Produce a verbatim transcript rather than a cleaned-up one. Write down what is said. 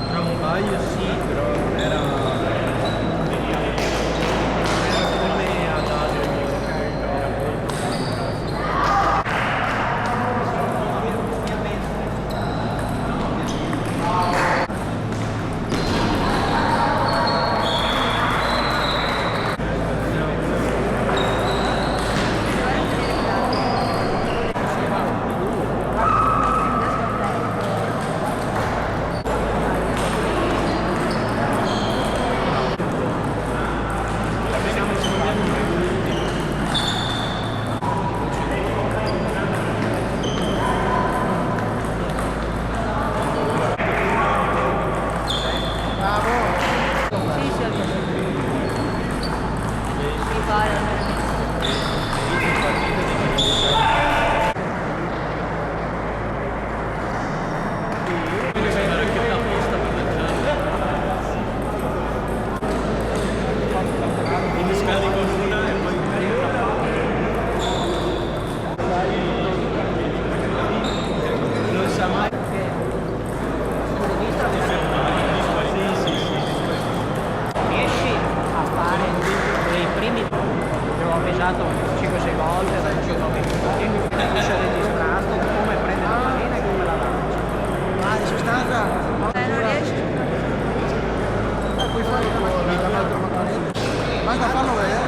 Tramvaio sì, però era, era come andare, era molto diverso. Bravo! Sì, sì, sì. Sì, vai, vai. Non sa mai. Su sinistra, sì, sì, sì. Riesci a fare quei primi, che ho avvisato cinque sei volte, da cinque minuti, se registrato, come prende la farina e come la lancia. Ma in sostanza... Eh, non riesci. Puoi fare un po', basta farlo vedere.